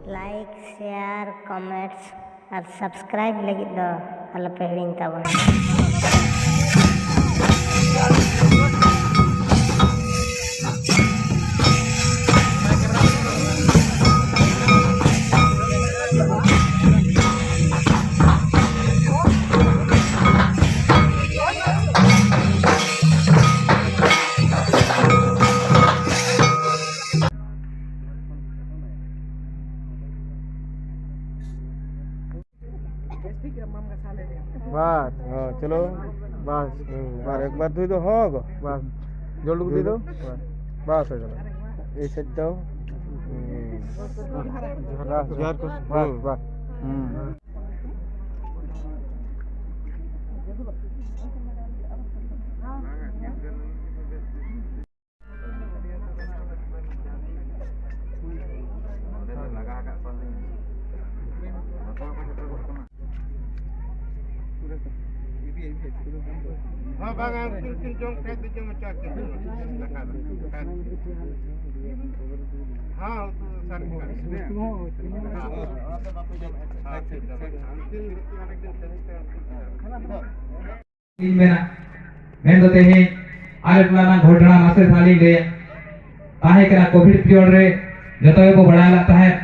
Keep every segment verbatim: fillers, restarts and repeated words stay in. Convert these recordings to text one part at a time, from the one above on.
Like, share, comments ᱟᱨ subscribe ᱞᱟᱹᱜᱤᱫ ᱫᱚ ᱟᱞᱚᱯᱮ ᱦᱤᱲᱤᱧ ᱛᱟᱵᱚᱱᱟ᱾ ᱵᱟᱥ, ᱦᱚᱸ, ᱪᱚᱞᱚ᱾ ᱵᱟᱥ, ᱦᱩᱸ, ᱵᱟᱥ, ᱮᱠᱵᱟᱨ ᱫᱩᱭ ᱫᱚ ᱦᱚᱸ ᱜᱚ᱾ ᱵᱟᱥ, ᱡᱚᱞ ᱩᱰᱩᱠ ᱫᱩᱭ ᱫᱚ? ᱵᱟᱥ, ᱵᱟᱥ, ᱦᱩᱭ ᱠᱟᱱᱟ᱾ ᱮᱭ ᱥᱮᱫ ᱫᱚ, ᱦᱩᱸ᱾ ᱡᱚᱦᱟᱨ, ᱡᱚᱦᱟᱨ, ᱵᱟᱥ, ᱦᱩᱸ᱾ ᱵᱟᱥ, ᱵᱟᱥ᱾ ᱦᱩᱸ᱾ ᱦᱚᱸ, ᱵᱟᱝ, ᱟᱨ ᱛᱤᱱ ᱛᱤᱱ ᱡᱚᱢ ᱠᱷᱟᱡ ᱫᱚ ᱡᱚᱢ ᱦᱚᱪᱚ ᱟᱹᱠᱤᱱ ᱯᱮ᱾ ᱫᱟᱠᱟ ᱫᱚ᱾ ᱦᱮᱸ, ᱩᱛᱩ ᱫᱚ ᱥᱟᱨᱮᱡ ᱠᱟᱜ ᱯᱮ᱾ ᱦᱮᱸ, ᱦᱮᱸ, ᱴᱷᱤᱠ ᱜᱮᱭᱟ᱾ ᱩᱱᱠᱤᱱ ᱫᱚ ᱟᱨᱮᱠ ᱫᱤᱱ ᱠᱟᱹᱢᱤ ᱯᱮ, ᱩᱱᱠᱤᱱ ᱫᱚ᱾ ᱤᱧ ᱢᱮᱱᱟ, ᱢᱮᱱᱫᱚ ᱛᱮᱦᱮᱧ ᱟᱞᱮ ᱴᱚᱞᱟ ᱨᱮᱱᱟᱜ ᱜᱷᱚᱴᱚᱱᱟ ᱢᱟᱥᱮ ᱥᱟᱞᱤᱧ ᱞᱟᱹᱭᱟ᱾ ᱛᱟᱦᱮᱸ ᱠᱟᱱᱟ ᱠᱳᱵᱷᱤᱰ ᱯᱤᱨᱤᱭᱚᱰ ᱨᱮ, ᱡᱚᱛᱚ ᱜᱮᱵᱚ ᱵᱟᱲᱟᱭ ᱞᱮᱫ ᱛᱟᱦᱮᱸᱫ,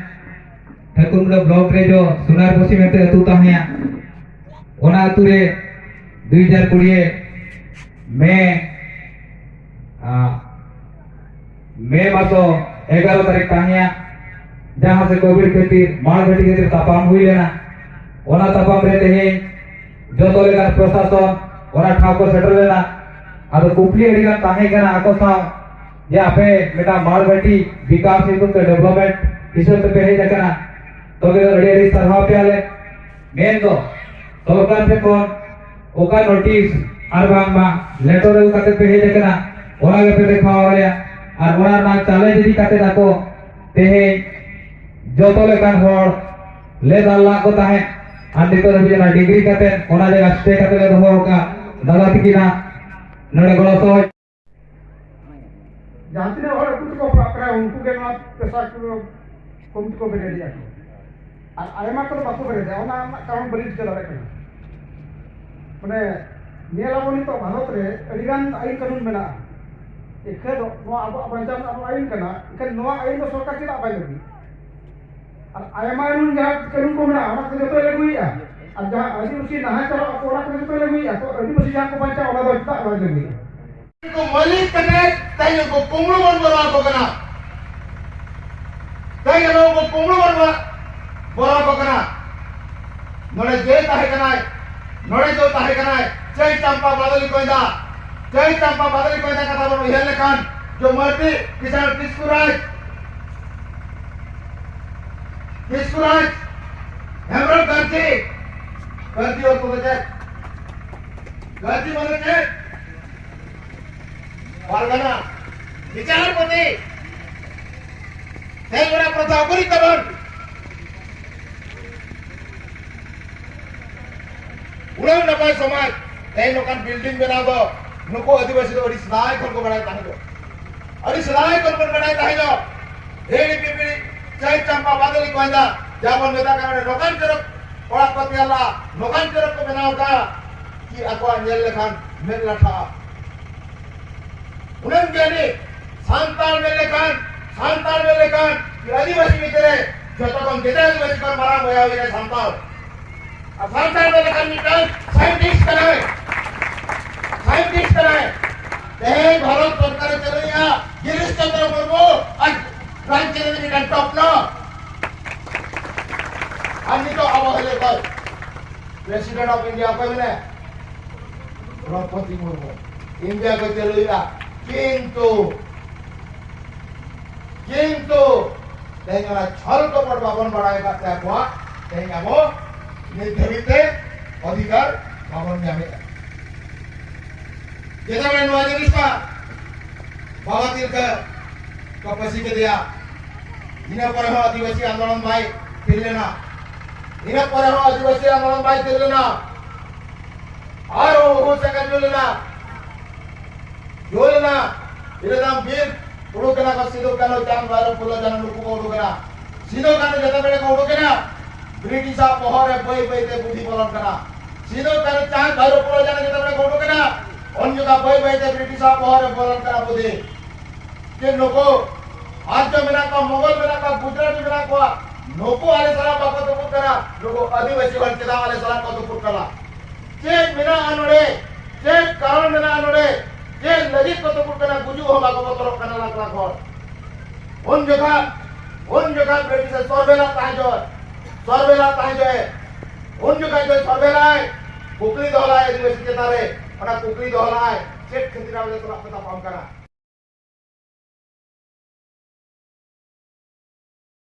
ᱴᱷᱟᱹᱠᱩᱨ ᱢᱩᱸᱰᱟᱹ ᱵᱞᱚᱠ ᱨᱮ ᱡᱚ ᱥᱳᱱᱟᱨ ᱯᱚᱥᱪᱤᱢ ᱢᱮᱱᱛᱮ ᱟᱹᱛᱩ ᱛᱟᱦᱮᱸᱭᱟ᱾ ᱚᱱᱟ ᱟᱹᱛᱩ ᱨᱮ ᱫᱩᱭ ᱦᱟᱡᱟᱨ ᱠᱩᱲᱤ ᱢᱮ, ᱟ, ᱢᱮ ᱢᱟᱥ ᱮᱜᱟᱨᱚ ᱛᱟᱹᱨᱤᱠᱷ ᱛᱟᱦᱮᱸᱭᱟ, ᱡᱟᱦᱟᱸ ᱥᱮ ᱠᱳᱵᱷᱤᱰ ᱠᱷᱟᱹᱛᱤᱨ, ᱢᱟᱲ ᱜᱷᱟᱹᱴᱤ ᱠᱷᱟᱹᱛᱤᱨ ᱛᱟᱯᱟᱢ ᱦᱩᱭ ᱞᱮᱱᱟ᱾ ᱚᱱᱟ ᱛᱟᱯᱟᱢ ᱨᱮ ᱛᱮᱦᱮᱧ ᱡᱚᱛᱚ ᱞᱮᱠᱟᱱ ᱯᱨᱚᱥᱟᱥᱚᱱ ᱚᱱᱟ ᱴᱷᱟᱶ ᱠᱚ ᱥᱮᱴᱮᱨ ᱞᱮᱱᱟ᱾ ᱟᱫᱚ ᱠᱩᱠᱞᱤ ᱟᱹᱰᱤ ᱜᱟᱱ ᱛᱟᱦᱮᱸ ᱠᱟᱱᱟ ᱟᱠᱚ ᱥᱟᱶ, ᱡᱮ ᱟᱯᱮ ᱢᱤᱫᱴᱟᱝ ᱢᱟᱲ ᱜᱷᱟᱹᱴᱤ ᱵᱤᱠᱟᱥ ᱦᱤᱥᱟᱹᱵ ᱛᱮ, ᱰᱮᱵᱷᱞᱚᱯᱢᱮᱱᱴ ᱦᱤᱥᱟᱹᱵ ᱛᱮᱯᱮ ᱦᱮᱡ ᱟᱠᱟᱱᱟ, ᱛᱚᱵᱮ ᱫᱚ ᱟᱹᱰᱤ ᱟᱹᱰᱤ ᱥᱟᱨᱦᱟᱣ ᱯᱮᱭᱟᱞᱮ᱾ ᱢᱮᱱ ᱫᱚ ᱥᱚᱨᱠᱟᱨ ᱴᱷᱮᱱ ᱠᱷᱚᱱ ᱚᱠᱟ ᱱᱳᱴᱤᱥ ᱟᱨ ᱵᱟᱝᱢᱟ ᱞᱮᱴᱚᱨ ᱟᱹᱜᱩ ᱠᱟᱛᱮ ᱯᱮ ᱦᱮᱡ ᱟᱠᱟᱱᱟ, ᱚᱱᱟ ᱜᱮᱯᱮ ᱫᱮᱠᱷᱟᱣ ᱟᱞᱮᱭᱟ᱾ ᱟᱨ ᱚᱱᱟ ᱨᱮᱱᱟᱜ ᱪᱟᱞᱮᱧᱡᱽ ᱤᱫᱤ ᱠᱟᱛᱮ ᱟᱠᱚ ᱛᱮᱦᱮᱧ ᱡᱚᱛᱚ ᱞᱮᱠᱟᱱ ᱦᱚᱲ ᱞᱮ ᱫᱟᱞ ᱞᱟᱜ ᱠᱚ ᱛᱟᱦᱮᱸᱫ, ᱟᱨ ᱱᱤᱛᱚᱜ ᱫᱷᱟᱹᱵᱤᱡ ᱚᱱᱟ ᱰᱤᱜᱽᱨᱤ ᱠᱟᱛᱮ, ᱚᱱᱟ ᱡᱟᱭᱜᱟ ᱥᱴᱮ ᱠᱟᱛᱮ ᱞᱮ ᱫᱚᱦᱚ ᱟᱠᱟᱫ᱾ ᱫᱟᱫᱟ ᱛᱤᱠᱤᱱᱟᱜ ᱱᱚᱰᱮ ᱜᱚᱲᱚ ᱥᱚᱦᱚᱡ᱾ ᱡᱟᱦᱟᱸ ᱛᱤᱱᱟᱹᱜ ᱦᱚᱲ ᱟᱹᱛᱩ ᱛᱮᱠᱚ ᱯᱟᱲᱟᱜ ᱠᱟᱱᱟ, ᱩᱱᱠᱩ ᱜᱮ ᱱᱚᱣᱟ ᱯᱮᱥᱟ ᱠᱚ ᱠᱚᱢᱤᱴᱤ ᱠᱚ ᱵᱮᱨᱮᱫᱮᱜᱼᱟ ᱠᱚ, ᱟᱨ ᱟᱭᱢᱟ ᱠᱚᱫᱚ ᱵᱟᱠᱚ ᱵᱮᱨᱮᱫᱮᱜᱼᱟ᱾ ᱚᱱᱟ ᱨᱮᱱᱟᱜ ᱠᱟᱨᱚᱱ ᱵᱟᱹᱞᱤᱧ ᱴᱷᱤᱠᱟᱹ ᱫᱟᱲᱮᱭᱟᱜ ᱠᱟᱱᱟ᱾ ᱢᱟᱱᱮ, ᱧᱮᱞ ᱟᱵᱚᱱ ᱱᱤᱛᱚᱜ ᱵᱷᱟᱨᱚᱛ ᱨᱮ ᱟᱹᱰᱤ ᱜᱟᱱ ᱟᱹᱭᱤᱱ ᱠᱟᱹᱱᱩᱱ ᱢᱮᱱᱟᱜᱼᱟ, ᱮᱱᱠᱷᱟᱱ ᱫᱚ ᱱᱚᱣᱟ ᱟᱵᱚᱣᱟᱜ ᱵᱟᱧᱪᱟᱣ ᱨᱮᱱᱟᱜ ᱟᱵᱚ ᱟᱹᱭᱤᱱ ᱠᱟᱱᱟ, ᱮᱱᱠᱷᱟᱱ ᱱᱚᱣᱟ ᱟᱹᱭᱤᱱ ᱫᱚ ᱥᱚᱨᱠᱟᱨ ᱪᱮᱫᱟᱜ ᱵᱟᱭ ᱞᱟᱹᱜᱩᱭᱟ? ᱟᱨ ᱟᱭᱢᱟ ᱟᱹᱭᱤᱱ ᱡᱟᱦᱟᱸ ᱠᱟᱹᱱᱩᱱ ᱠᱚ ᱢᱮᱱᱟᱜᱼᱟ, ᱚᱱᱟ ᱠᱚ ᱡᱚᱛᱚᱭ ᱞᱟᱹᱜᱩᱭᱮᱫᱼᱟ᱾ ᱟᱨ ᱡᱟᱦᱟᱸ ᱟᱹᱫᱤᱵᱟᱹᱥᱤ ᱱᱟᱦᱟᱪᱟᱨᱚᱜ ᱟᱠᱚ, ᱚᱱᱟ ᱠᱚ ᱡᱚᱛᱚᱭ ᱞᱟᱹᱜᱩᱭᱮᱫᱼᱟ᱾ ᱛᱚ ᱟᱹᱫᱤᱵᱟᱹᱥᱤ ᱡᱟᱦᱟᱸ ᱠᱚ ᱵᱟᱧᱪᱟᱣ, ᱚᱱᱟ ᱫᱚ ᱪᱮᱫᱟᱜ ᱵᱟᱭ ᱞᱟᱹᱜᱩᱭᱮᱫᱼᱟ? ᱠᱚ ᱢᱟᱹᱞᱤᱠ ᱠᱟᱛᱮ ᱛᱮᱦᱮᱧ ᱩᱱᱠᱩ ᱠᱩᱢᱵᱽᱲᱩ ᱵᱚᱱ ᱵᱚᱞᱚ ᱟᱠᱚ ᱠᱟᱱᱟ᱾ ᱛᱮᱦᱮᱧ ᱟᱵᱚ ᱩᱱᱠᱩ ᱠᱩᱢᱵᱽᱲᱩ ᱵᱚᱱ ᱵᱚᱞᱚ, ᱵᱚᱞᱚ ᱟᱠᱚ ᱠᱟᱱᱟ᱾ ᱱᱚᱰᱮ ᱡᱮ ᱛᱟᱦᱮᱸ ᱠᱟᱱᱟᱭ, ᱱᱚᱰᱮ ᱡᱮ ᱛᱟᱦᱮᱸ ᱠᱟᱱᱟᱭ, ᱪᱟᱹᱭ ᱪᱟᱢᱯᱟ ᱵᱟᱫᱚᱞᱤ ᱠᱚᱭᱫᱟ, ᱪᱟᱹᱭ ᱪᱟᱢᱯᱟ ᱵᱟᱫᱚᱞᱤ ᱠᱚᱭᱫᱟ ᱠᱟᱛᱷᱟ ᱵᱚᱱ ᱩᱭᱦᱟᱹᱨ ᱞᱮᱠᱷᱟᱱ, ᱡᱚᱢᱟᱹᱛᱤ ᱠᱤᱥᱟᱱ ᱠᱤᱥᱠᱩ ᱨᱟᱡᱽ, ᱠᱤᱥᱠᱩ ᱨᱟᱡᱽ, ᱦᱮᱢᱵᱨᱚᱢ ᱜᱟᱹᱨᱡᱤ, ᱜᱟᱹᱨᱡᱤ ᱚᱨᱛᱷᱚ ᱫᱚ ᱪᱮᱫ? ᱜᱟᱹᱨᱡᱤ ᱢᱟᱱᱮ ᱪᱮᱫ? ᱯᱟᱨᱜᱟᱱᱟ, ᱵᱤᱪᱟᱨᱯᱚᱛᱤ, ᱛᱮᱦᱮᱧ ᱚᱱᱟ ᱯᱨᱚᱛᱷᱟ ᱩᱠᱩᱨᱤᱡ ᱛᱟᱵᱚᱱ᱾ ᱩᱱᱟᱹᱜ ᱱᱟᱯᱟᱭ ᱥᱚᱢᱟᱡᱽ, ᱛᱮᱦᱮᱧ ᱱᱚᱝᱠᱟᱱ building ᱵᱮᱱᱟᱣ ᱫᱚ ᱱᱩᱠᱩ ᱟᱹᱫᱤᱵᱟᱹᱥᱤ ᱫᱚ ᱟᱹᱰᱤ ᱥᱮᱫᱟᱭ ᱠᱷᱚᱱ ᱠᱚ ᱵᱟᱲᱟᱭ ᱛᱟᱦᱮᱸ ᱫᱚ, ᱟᱹᱰᱤ ᱥᱮᱫᱟᱭ ᱠᱷᱚᱱ ᱵᱚᱱ ᱵᱟᱲᱟᱭ ᱛᱟᱦᱮᱸ ᱫᱚ᱾ ᱦᱤᱲᱤ ᱯᱤᱯᱤᱲᱤ, ᱪᱟᱹᱭ ᱪᱟᱢᱯᱟ ᱵᱟᱫᱚᱞᱤ ᱠᱚᱭᱫᱟ, ᱡᱟᱦᱟᱸ ᱵᱚᱱ ᱢᱮᱛᱟᱜ ᱠᱟᱱᱟ ᱱᱚᱝᱠᱟᱱ ᱪᱚᱨᱚᱠ ᱚᱲᱟᱜ ᱠᱚ ᱛᱮᱭᱟᱨ ᱞᱟᱜᱼᱟ, ᱱᱚᱝᱠᱟᱱ ᱪᱚᱨᱚᱠ ᱠᱚ ᱵᱮᱱᱟᱣ ᱠᱟᱜᱼᱟ ᱠᱤ ᱟᱠᱚᱣᱟᱜ ᱧᱮᱞ ᱞᱮᱠᱷᱟᱱ ᱢᱮᱫ ᱞᱟᱴᱷᱟᱜᱼᱟ᱾ ᱩᱱᱟᱹᱜ ᱜᱮ ᱟᱹᱰᱤ ᱥᱟᱱᱛᱟᱲ ᱢᱮᱱ ᱞᱮᱠᱷᱟᱱ, ᱥᱟᱱᱛᱟᱲ ᱢᱮᱱ ᱞᱮᱠᱷᱟᱱ, ᱟᱹᱫᱤᱵᱟᱹᱥᱤ ᱵᱷᱤᱛᱨᱤ ᱨᱮ ᱡᱚᱛᱚ ᱠᱷᱚᱱ ᱡᱮᱛᱮ ᱟᱹᱫᱤᱵᱟᱹᱥᱤ ᱠᱷᱚᱱ ᱢᱟᱨᱟᱝ ᱵᱚᱭᱦᱟ ᱦᱩᱭᱱᱟ ᱥᱟᱱᱛᱟᱲ᱾ ᱟᱨ ᱥᱟᱱᱛᱟᱲ ᱢᱮᱱ ᱞᱮᱠᱷᱟᱱ ᱢᱤᱫᱴᱟᱝ scientist ᱠᱟᱱᱟᱭ, scientist ᱠᱟᱱᱟᱭ᱾ ᱛᱮᱦᱮᱧ ᱵᱷᱟᱨᱚᱛ ᱥᱚᱨᱠᱟᱨᱮ ᱪᱟᱹᱞᱩᱭᱮᱫᱼᱟ ᱜᱤᱨᱤᱥ ᱪᱚᱱᱫᱨᱚ ᱢᱩᱨᱢᱩ ᱟᱨ ᱨᱟᱱᱪᱤ ᱨᱮ ᱢᱤᱫᱴᱟᱝ ᱴᱚᱯᱱᱚ᱾ ᱟᱨ ᱱᱤᱛᱚᱜ ᱟᱵᱚ ᱦᱮᱞᱮ ᱠᱷᱚᱱ President of India ᱚᱠᱚᱭ ᱢᱮᱱᱟᱭᱟ? ᱫᱨᱚᱯᱚᱫᱤ ᱢᱩᱨᱢᱩ᱾ ᱤᱱᱰᱤᱭᱟ ᱠᱚ ᱪᱟᱹᱞᱩᱭᱮᱫᱼᱟ, ᱠᱤᱱᱛᱩ, ᱠᱤᱱᱛᱩ ᱛᱮᱦᱮᱧ ᱚᱱᱟ ᱪᱷᱚᱞ ᱠᱚᱯᱚᱴ ᱵᱟᱵᱚᱱ ᱵᱟᱲᱟᱭ ᱟᱠᱟᱫ ᱛᱮ ᱟᱵᱚᱣᱟᱜ ᱛᱮᱦᱮᱧ ᱟᱵᱚ ᱱᱤᱛ ᱫᱷᱟᱹᱵᱤᱡ ᱛᱮ ᱚᱫᱷᱤᱠᱟᱨ ᱵᱟᱵᱚᱱ ᱧᱟᱢᱮᱫᱼᱟ᱾ ᱪᱮᱫᱟᱜ ᱱᱚᱣᱟ ᱡᱤᱱᱤᱥ ᱢᱟ ᱵᱟᱵᱟ ᱛᱤᱞᱠᱟᱹ ᱠᱚ ᱯᱟᱹᱥᱤ ᱠᱮᱫᱮᱭᱟ, ᱤᱱᱟᱹ ᱯᱚᱨᱮ ᱦᱚᱸ ᱟᱹᱫᱤᱵᱟᱹᱥᱤ ᱟᱱᱫᱳᱞᱚᱱ ᱵᱟᱭ ᱛᱷᱤᱨ ᱞᱮᱱᱟ, ᱤᱱᱟᱹ ᱯᱚᱨᱮ ᱦᱚᱸ ᱟᱹᱫᱤᱵᱟᱹᱥᱤ ᱟᱱᱫᱳᱞᱚᱱ ᱵᱟᱭ ᱛᱷᱤᱨ ᱞᱮᱱᱟ᱾ ᱟᱨᱦᱚᱸ ᱦᱩᱞ ᱥᱮᱸᱜᱮᱞ ᱡᱩᱞ ᱮᱱᱟ, ᱡᱩᱞ ᱮᱱᱟ᱾ ᱤᱱᱟᱹ ᱛᱟᱭᱚᱢ ᱵᱤᱨ ᱩᱰᱩᱠ ᱮᱱᱟ ᱠᱚ, ᱥᱤᱫᱩ, ᱠᱟᱹᱱᱦᱩ, ᱪᱟᱸᱫᱽ, ᱵᱷᱟᱭᱨᱚ, ᱯᱷᱩᱞᱳ, ᱡᱷᱟᱱᱚ, ᱱᱩᱠᱩ ᱠᱚ ᱩᱰᱩᱠ ᱮᱱᱟ᱾ ᱥᱤᱫᱩ ᱠᱟᱹᱱᱦᱩ ᱡᱮᱛᱮ ᱵᱮᱲᱮ ᱠᱚ ᱩᱰᱩᱠ ᱮᱱᱟ, ᱵᱨᱤᱴᱤᱥᱟᱜ ᱵᱚᱦᱚᱜ ᱨᱮ ᱵᱟᱹᱭ ᱵᱟᱹᱭ ᱛᱮ ᱵᱩᱫᱷᱤ ᱵᱚᱞᱚᱱ ᱠᱟᱱᱟ᱾ ᱥᱤᱫᱩ ᱠᱟᱹᱱᱦᱩ ᱪᱟᱸᱫ ᱵᱷᱟᱭᱨᱚ ᱯᱷᱩᱞᱚ ᱡᱷᱟᱱᱚ ᱡᱮᱛᱮ ᱵᱮᱲᱮ ᱠᱚ ᱩᱰᱩᱠ ᱮᱱᱟ, ᱩᱱ ᱡᱚᱠᱷᱟ ᱵᱟᱹᱭ ᱵᱟᱹᱭ ᱛᱮ ᱵᱨᱤᱴᱤᱥᱟᱜ ᱵᱚᱦᱚᱜ ᱨᱮ ᱵᱚᱞᱚᱱ ᱠᱟᱱᱟ ᱵᱩᱫᱷᱤ᱾ ᱡᱮ ᱱᱩᱠᱩ ᱟᱨᱡᱚ ᱢᱮᱱᱟᱜ ᱠᱚᱣᱟ, ᱢᱚᱜᱚᱞ ᱢᱮᱱᱟᱜ ᱠᱚᱣᱟ, ᱜᱩᱡᱽᱨᱟᱴᱤ ᱢᱮᱱᱟᱜ ᱠᱚᱣᱟ, ᱱᱩᱠᱩ ᱟᱞᱮ ᱥᱟᱞᱟᱜ ᱵᱟᱠᱚ ᱛᱩᱯᱩᱫ ᱠᱟᱱᱟ, ᱱᱩᱠᱩ ᱟᱹᱫᱤᱵᱟᱹᱥᱤ ᱦᱚᱲ ᱪᱮᱫᱟᱜ ᱟᱞᱮ ᱥᱟᱞᱟᱜ ᱠᱚ ᱛᱩᱯᱩᱫ ᱠᱟᱱᱟ? ᱪᱮᱫ ᱢᱮᱱᱟᱜᱼᱟ ᱱᱚᱰᱮ? ᱪᱮᱫ ᱠᱟᱨᱚᱱ ᱢᱮᱱᱟᱜᱼᱟ ᱱᱚᱰᱮ? ᱪᱮᱫ ᱞᱟᱹᱜᱤᱫ ᱠᱚ ᱛᱩᱯᱩᱫ ᱠᱟᱱᱟ? ᱜᱩᱡᱩᱜ ᱦᱚᱸ ᱵᱟᱠᱚ ᱵᱚᱛᱚᱨᱚᱜ ᱠᱟᱱᱟ ᱞᱟᱠᱷ ᱞᱟᱠᱷ ᱦᱚᱲ᱾ ᱩᱱ ᱡᱚᱠᱷᱟ, ᱩᱱ ᱡᱚᱠᱷᱟ ᱵᱨᱤᱴᱤᱥ ᱮ ᱥᱚᱨᱵᱷᱮᱞᱟ ᱛᱟᱦᱮᱸ ᱡᱚᱦᱚᱜ, ᱥᱚᱨᱵᱷᱮᱞᱟ ᱛᱟᱦᱮᱸ ᱡᱚᱦᱚᱜ, ᱩᱱ ᱡᱚᱠᱷᱟ ᱡᱚᱭ ᱥᱚᱨᱵᱷᱮᱞᱟᱭ ᱠᱩᱠᱞᱤ ᱫᱚᱦᱚ ᱞᱟᱜᱼᱟᱭ ᱟᱹᱫᱤᱵᱟᱹᱥᱤ ᱪᱮᱛᱟᱱ ᱨᱮ, ᱚᱱᱟ ᱠᱩᱠᱞᱤ ᱫᱚᱦᱚ ᱞᱟᱜᱼᱟᱭ, ᱪᱮᱫ ᱠᱷᱟᱹᱛᱤᱨ ᱟᱞᱮ ᱥᱟᱞᱟᱜ ᱯᱮ ᱛᱟᱯᱟᱢ ᱠᱟᱱᱟ?